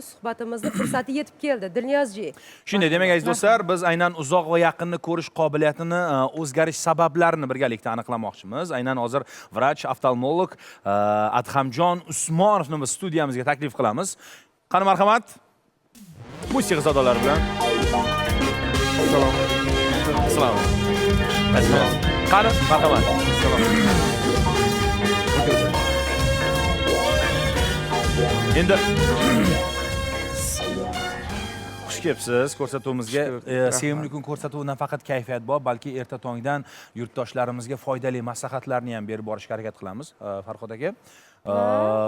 Suhbatimizni fursati yetib keldi. Dilniyozji. Shunday, demak, aziz do'stlar, biz aynan uzoq va yaqinni ko'rish qobiliyatini o'zgarish sabablarini birgalikda aniqlamoqchimiz. Aynan hozir vrach oftalmolog Adhamjon Usmonovni biz studiyamizga taklif qilamiz. Qani, marhamat. Musiqa sadolari bilan. Salom. Assalomu alaykum. Qani, marhamat. Salom. Endi xush kelibsiz ko'rsatuvimizga. Xush ko'rdik, rahmat. Sevimli kun ko'rsatuvi nafaqat kayfiyat bor, balki erta tongdan yurtdoshlarimizga foydali maslahatlarni ham berib borishga harakat qilamiz, Farhod aka.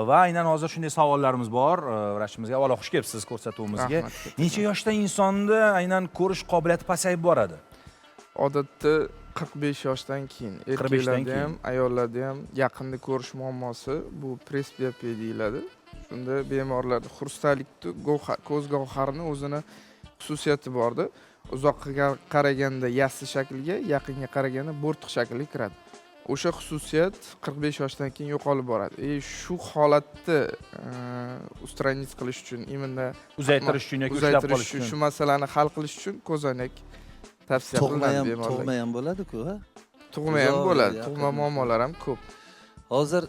Va aynan hozir shunday savollarimiz bor vrachimizga. Avvalo xush kelibsiz ko'rsatuvimizga. Rahmat. Necha yoshda insonda aynan ko'rish qobiliyati pasayib boradi? Odatda 45 yoshdan keyin 45 dan erkaklarda keyin. ham, ayollarda ham yaqinda ko'rish muammosi, bu presbiopiya deyiladi. Shunda bemorlarda xrustalikni ko'z gavharini o'zini xususiyati borda. Uzoqqa qaraganda yassi shaklga, yaqinga qaraganda bo'rtiq shaklga kiradi. O'sha xususiyat 45 yoshdan keyin yo'qolib boradi. И shu holatni устранить qilish uchun, именно Uzaytirish uchun yoki ushlab uzaytirish qolish uchun, uchun. shu masalani hal qilish uchun ko'zoynak tavsiya Tug'ma qilinadi ham bemorlarga. Tug'ma ham bo'ladi-ku, ha? Tug'ma ham Uzoq bo'ladi, yaqin. Tug'ma muammolari ham ko'p. Hozir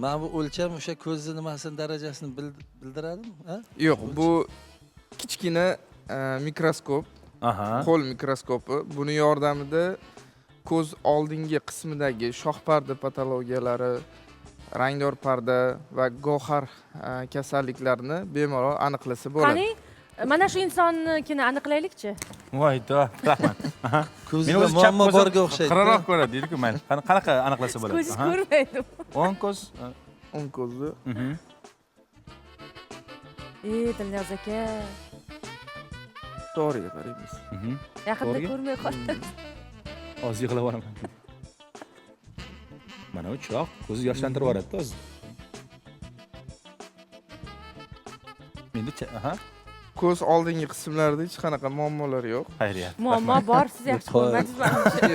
mana bu o'lcham o'sha ko'zni nimasini darajasini bildiradimi, ha? Yo'q, bu kichkina mikroskop, qo'l mikroskopi. Buni yordamida ko'z oldingi qismidagi shoxparda patologiyalari, rangdor parda va gavhar kasalliklarini bemalol aniqlasa bo'ladi. Qani, mana shu insonnikini aniqlaylikchi. Voy, to, rahmat. Meni Ko'zida o'zi chap muammo ko'zim borga o'xshaydi. xiraroq ko'radi deydi-ku, mayli. Qani, qanaqa aniqlasa bo'ladi? Ko'zingiz ko'rmaydi. O'ng ko'z. O'ng ko'zni. Ey, Dilniyoz aka. To'g'riga qaraymiz. Yaqinda To'g'riga? ko'rmay qoldi. Hozir yig'lab yuboraman. Mana bu chiroq ko'zni yoshlantirib yuboradi-da o'zi. Endi aha, Ko'z oldingi qismlarida hech qanaqa muammolar yo'q. xayriyat. Muammo bor, siz yaxshi Qo'y. ko'rmadingiz manimcha.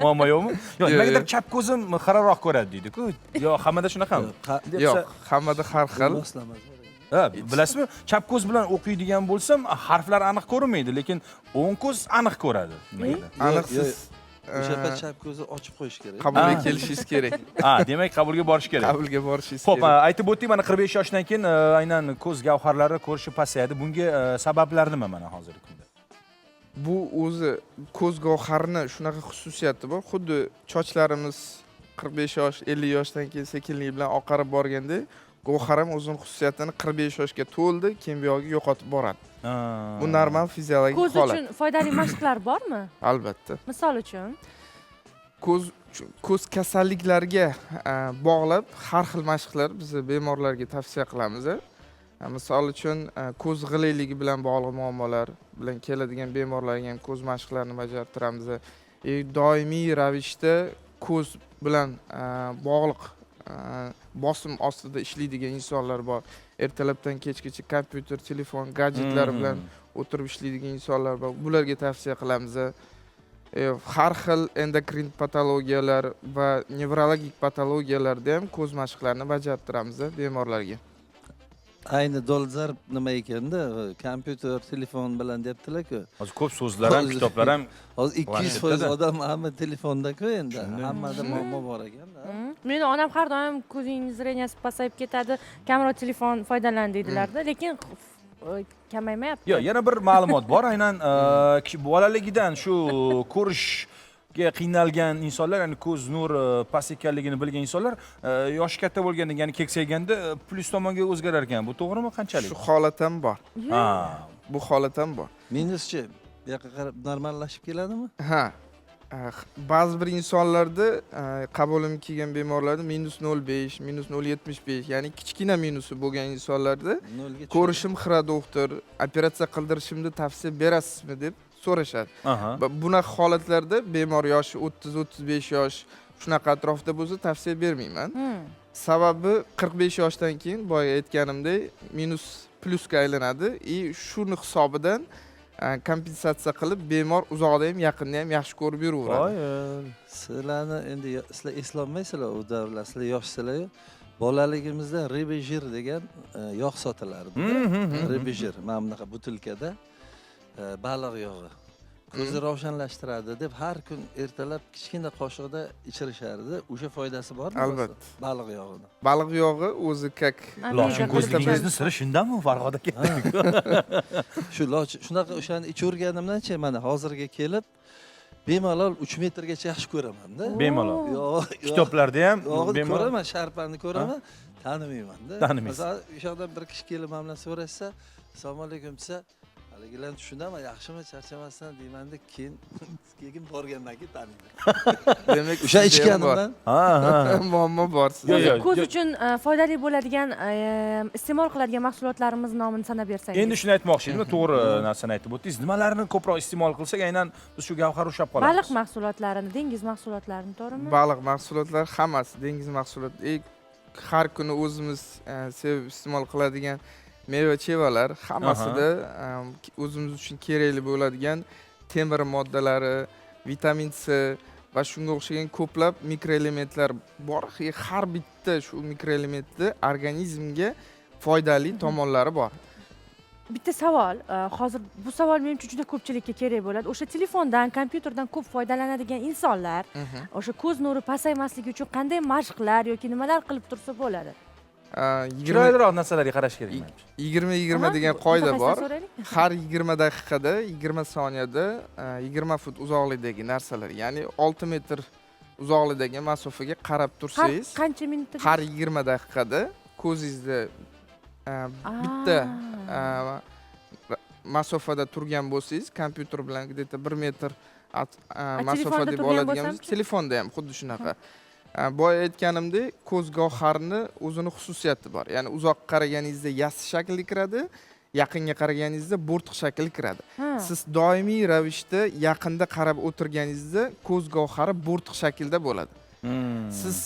Muammo yo'qmi? Yo'q, Yo'q, nimagadir yo'q. chap ko'zim xiraroq ko'radi deydi-ku. Yo, hammada shunaqami? Yo'q, hammada har xil. Moslama. Ha, bilasizmi, chap ko'z bilan o'qiydigan bo'lsam, harflar aniq ko'rinmaydi, lekin o'ng ko'z aniq ko'radi. Nimagadir. Aniq Yo'q, siz O'sha payt chap ko'zni ochib qo'yish kerak. qabulga Ha. kelishingiz kerak. Ha, demak qabulga borish kerak. Qabulga borishingiz Xo'p, kerak. aytib o'tdik, mana 45 yoshdan keyin aynan ko'z gavharlari ko'rishi pasayadi. Bunga sabablar nima mana hozirgi kunda? Bu o'zi ko'z gavharini shunaqa xususiyati bor. Xuddi sochlarimiz 45 yosh, 50 yoshdan keyin sekinlik bilan oqarib borganda, gavhar ham o'zini xususiyatini 45 yoshga to'ldi, keyin bu yog'iga yo'qotib boradi. Bu normal fiziologik Ko'z holat. uchun foydali mashqlar bormi? Albatta. Misol uchun. Ko'z kasalliklariga bog'lab har xil mashqlar biz bemorlarga tavsiya qilamiz. Misol uchun, ko'z g'ilayligi bilan bog'liq muammolar bilan keladigan bemorlarga ham ko'z mashqlarini bajartiramiz. Doimiy ravishda ko'z bilan bog'liq bosim ostida ishlaydigan insonlar bor. Ertalabdan kechgacha kompyuter, telefon, gadjetlar bilan o'tirib ishlaydigan insonlar bor. Bularga tavsiya qilamiz. Har xil endokrin patologiyalar va nevrologik patologiyalarda ham ko'z mashqlarini bajartiramiz bemorlarga. Ayni dolzarb nima ekanda, kompyuter, telefon bilan debdilar-ku. Hozir ko'p so'zlar ham, Hozir- kitoblar ham Hozir 200% Planshetda-da. odam hamma telefonda-ku endi. Shunday. Hammada muammo bor ekanda. Meni onam har doim ko'zingiz зрения si pasayib ketadi, kamroq telefon foydalan deydilarda, lekin kamaymayapti. Yo'q, yana bir ma'lumot bor. Aynan bolaligidan shu ko'rishga qiynalgan insonlar, ya'ni ko'z nur past ekanligini bilgan insonlar yoshi katta bo'lganda, ya'ni keksayganda plyus tomonga o'zgarar ekan. Bu to'g'rimi, qanchalik? Shu holat ham bor. Ha. Bu holat ham bor. Minuschi, bu yoqqa qarab normallashib keladimi? Ha. Ba'zi bir insonlarda, qabulimga kelgan bemorlarda minus 0,5, minus 0,75, ya'ni kichkina minusi bo'lgan insonlarda Nolga tushadi. ko'rishim xira, doktor, operatsiya qildirishimni tavsiya berasizmi deb so'rashadi. Va bunaqa holatlarda bemor yoshi 30-35 yosh shunaqa atrofda bo'lsa, tavsiya bermayman. Sababi 45 yoshdan keyin boya aytganimdek minus plyusga aylanadi и shuni hisobidan kompensatsiya qilib bemor uzoqda ham, yaqinda ham yaxshi ko'rib yuraveradi. Qoyil. Sizlarni endi sizlar eslolmaysizlar u davrlar, sizlar yoshsizlar. Bolaligimizda рыбий жир degan yog' sotilardi. Рыбий жир mana bunaqa butilkada, baliq yog'i. Ko'zni ravshanlashtiradi deb har kun ertalab kichkina qoshiqda ichirishardi. O'sha foydasi bormi? Albatta. Baliq yog'ini. Baliq yog'i o'zi как Lochin Omega ko'zligingizni siri shundami, Farhod aka? Shu lochin shunaqa, o'shani ichaverganimdanchi, mana hozirga kelib bemalol 3 metrgacha yaxshi ko'ramanda. Bemalol. Yo'q, Kitoblarda ham yo'g'ini bemalol. Ko'raman, sharpani ko'raman, tanimayman-da. Tanimaysiz. Masalan, o'sha yoqdan bir kishi kelib man bilan so'rashsa, "Assalomu alaykum" desa, haligilarni tushunaman, yaxshimi, charchamasdan deymanda, keyin borgandan keyin taniyman. Demak, O'sha sizda ham bor. ichganimdan. Ha, ha. Muammo bor sizda. Yo'q, yo'q. Ko'z uchun foydali bo'ladigan, iste'mol qiladigan mahsulotlarimiz nomini sanab bersangiz. Endi shuni aytmoqchi edim, to'g'ri narsani aytib o'tdingiz. Nimalarni ko'proq iste'mol qilsak, aynan biz shu gavhar ushlab qolamiz? Baliq mahsulotlarini, dengiz mahsulotlarini, to'g'rimi? Baliq mahsulotlari hammasi, dengiz mahsulot, har kuni o'zimiz sevib iste'mol qiladigan meva chevalar hammasida o'zimiz uchun kerakli bo'ladigan temir moddalari, vitamin C va shunga o'xshagan ko'plab mikroelementlar bor. Har bitta shu mikroelementni organizmga foydali tomonlari bor. Bitta savol, hozir bu savol menimcha juda ko'pchilikka kerak bo'ladi. O'sha telefondan, kompyuterdan ko'p foydalanadigan insonlar o'sha ko'z nuri pasaymasligi uchun qanday mashqlar yoki nimalar qilib tursa bo'ladi? 20 Chiroyliroq narsalarga qarash kerak menimcha. 20-20 degan qoida Mutaxassisdan bor. so'raylik. Har 20 daqiqada 20 soniyada 20 fut uzoqlikdagi narsalar, ya'ni 6 metr uzoqlikdagi masofaga qarab Har tursangiz, qancha minutda? har 20 daqiqada ko'zingizda bitta masofada turgan bo'lsangiz, kompyuter bilan где-то 1 metr masofa Telefonda deb turgan oladigan bo'lsam-chi? bo'lsak, telefonda ham xuddi shunaqa. Boya aytganimdek, ko'z gavharini o'zini xususiyati bor, ya'ni uzoq qaraganingizda yassi shaklda kiradi, yaqinga qaraganingizda bo'rtiq shakli kiradi. Siz doimiy ravishda yaqinda qarab o'tirganingizda ko'z gavhari bo'rtiq shaklda bo'ladi. Siz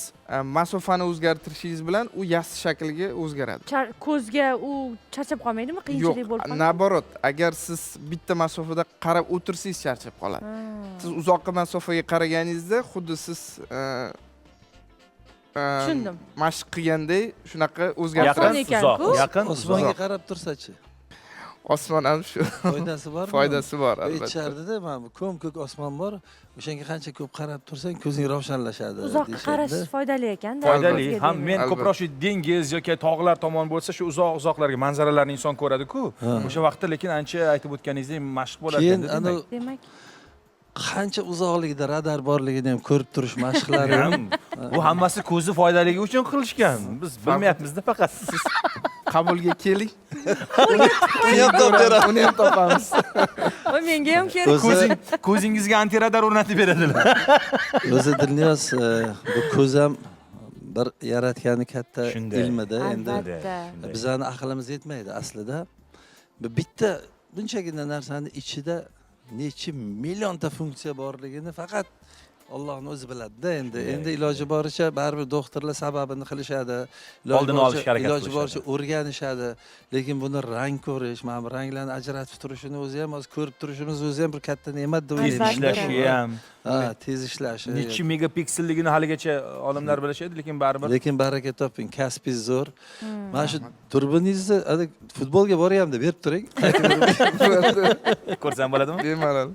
masofani o'zgartirishingiz bilan u yassi shaklga o'zgaradi. Ko'zga u charchab qolmaydimi, qiyinchilik Yo'q, bo'lib qolmaydimi? наоборот, agar siz bitta masofada qarab o'tirsangiz, charchab qoladi. Siz uzoqqa masofaga qaraganingizda xuddi siz Tushundim. mashq qilgandek shunaqa Yaqin, o'zgartirasiz. Ekan-ku. uzoq, yaqin, Osmonga uzoq. qarab tursachi? Osmon ham shu Foydasi bormi? foydasi bor, albatta. Aytishardida, mana bu ko'm ko'k osmon bor, o'shanga qancha ko'p qarab tursang, ko'zing ravshanlashadi Uzoqqa qarash deyishadi. foydali ekan. Foydali. Ko'zga Ham deyman. men Albatta. ko'proq shu dengiz yoki tog'lar tomon bo'lsa, shu uzoq uzoqlarga manzaralarni inson ko'radi-ku. O'sha vaqtda lekin ancha aytib o'tganingizdek mashq bo'lar Keyin ekanda, anavi demak. Demak, qancha uzoqlikda radar borligini ham ko'rib turish mashqlari ham. Ham, bu hammasi ko'zni foydaligi uchun qilishgan. Biz bilmayapmiz-da faqat. Siz qabulga keling. Uni ham topib beramiz. Uni ham topamiz. Voy, menga ham kerak. O'zi Ko'zingizga antiradar o'rnatib beradilar. O'zi Dilniyoz, bu ko'z ham bir yaratgani katta Shunday. ilmida endi. Albatta. Shunday. Bizani aqlimiz yetmaydi aslida. Bu bitta bunchagina narsani ichida necha millionta funksiya borligini faqat Allohni o'zi biladida endi. Endi iloji boricha baribir doktorlar sababini qilishadi. Iloji Oldini olishga harakat iloji qilishadi. boricha o'rganishadi. Lekin buni rang ko'rish, mana bu ranglarni ajratib turishini o'zi ham, hozir ko'rib turishimiz o'zi ham bir katta ne'mat deb Tez o'ylayman. ishlashi ham, Ha, tez ishlashi. nechi megapikselligini haligacha olimlar bilishadi, lekin baribir Lekin baraka toping, kasbingiz zo'r. Mana shu turbiningizni hali futbolga boryapti, berib turing. Ko'rsam bo'ladimi? Bemalol.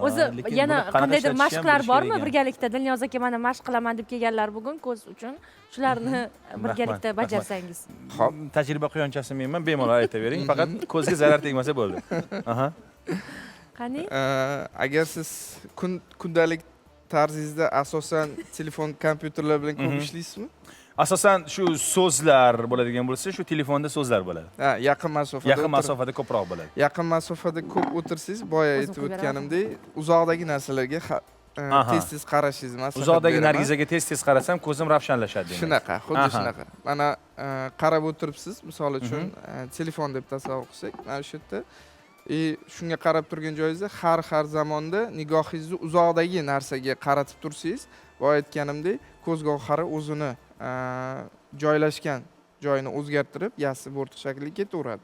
O'zi Lekin yana buni qanaqa qandaydir ishlatishni ham mashqlar bilish bormi kerak ekan. birgalikda? Dilniyoz aka, mana mashq qilaman deb kelganlar bugun ko'z uchun, shularni birgalikda Rahmat. bajarsangiz. Xo'p. Tajriba quyonchasi menman, bemalol aytavering. Faqat ko'zga zarar tegmasa bo'ldi. Aha. Qani? Agar siz kundalik tarzingizda asosan telefon, kompyuterlar bilan ko'p ishlaysizmi? Asosan shu so'zlar bo'ladigan bo'lsa, shu telefonda so'zlar bo'ladi. Ha, yaqin masofada Yaqin masofada ko'proq bo'ladi. Yaqin masofada ko'p o'tirsangiz, boya O'zim aytib qilib beraman. o'tganimdek, uzoqdagi narsalarga tez tez qarashingizni maslahat Uzoqdagi beraman. Nargizaga tez tez qarasam, ko'zim ravshanlashadi demak. Shunaqa, xuddi shunaqa. Mana qarab o'tiribsiz, misol uchun, telefon deb tasavvur qilsak, mana shu yerda и shunga qarab turgan joyingizda har zamonda nigohingizni uzoqdagi narsaga qaratib tursangiz, boya aytganimdek, ko'z gavhari o'zini joylashgan joyini o'zgartirib, yassi bo'rtiq shakliga ketaveradi.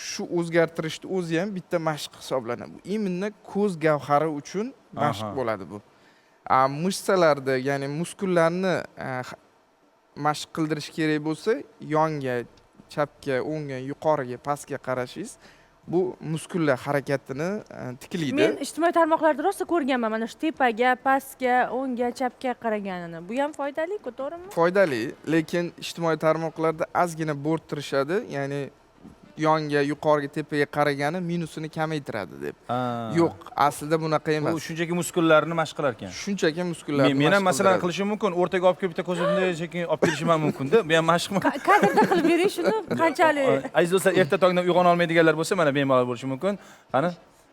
Shu o'zgartirishni o'zi ham bitta mashq hisoblanadi. Bu именно ko'z gavhari uchun mashq bo'ladi bu. Мышца larda, ya'ni muskullarni mashq qildirish kerak bo'lsa, yonga, chapga, o'ngga, yuqoriga, pastga qarashingiz bu muskullar harakatini tiklaydi. Men ijtimoiy tarmoqlarda rosa ko'rganman mana shu tepaga, pastga, o'ngga, chapga qaraganini. Bu ham foydali-ku, to'g'rimi? Foydali, lekin ijtimoiy tarmoqlarda ozgina bo'rttirishadi, ya'ni yonga, yuqoriga, tepaga qaragani minusini kamaytiradi deb. Yo'q, aslida bunaqa Bu emas. shunchaki muskullarni mashq qilar ekan. Shunchaki muskullarni Men ham mashq masalan qildiradi. qilishim mumkin. O'rtaga olib kelib bitta ko'zimni sekin olib kelishim ham mumkin-da. Bu ham mashqmi? Kadrda qilib bering shuni, qanchalik. Aziz do'stlar, erta tongdan uyg'ona olmaydiganlar bo'lsa, mana bemalol bo'lishi mumkin. Qani,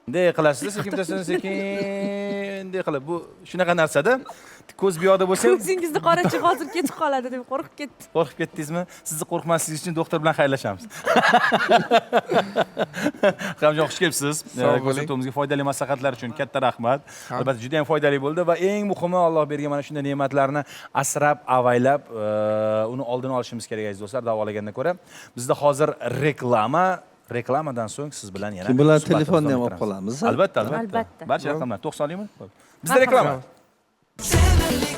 bunday qilasizda, sekin bittasini sekin bunday qilib. Bu shunaqa narsada. Ko'z bu yoqda bo'lsa, Ko'zingizni qorachi hozir ketib qoladi deb qo'rqib ketdi. Qo'rqib ketdingizmi? Sizni qo'rqmasligingiz uchun doktor bilan xayrlashamiz. Hamjon, xush kelibsiz. Sog' bo'ling. Ko'rsatuvimizga foydali maslahatlar uchun katta rahmat. Albatta, juda ham foydali bo'ldi va eng muhimi, Alloh bergan mana shunday ne'matlarni asrab, avaylab, uni oldini olishimiz kerak, aziz do'stlar, davolaganda ko'ra. Bizda hozir reklama, reklamadan so'ng siz bilan yana Kim bilan suhbatimizni telefonni ham davom olib ettiramiz. qolamiz. Albatta, albatta. Albatta. Barcha raqamlar 90 limi? Bizda reklama. Seven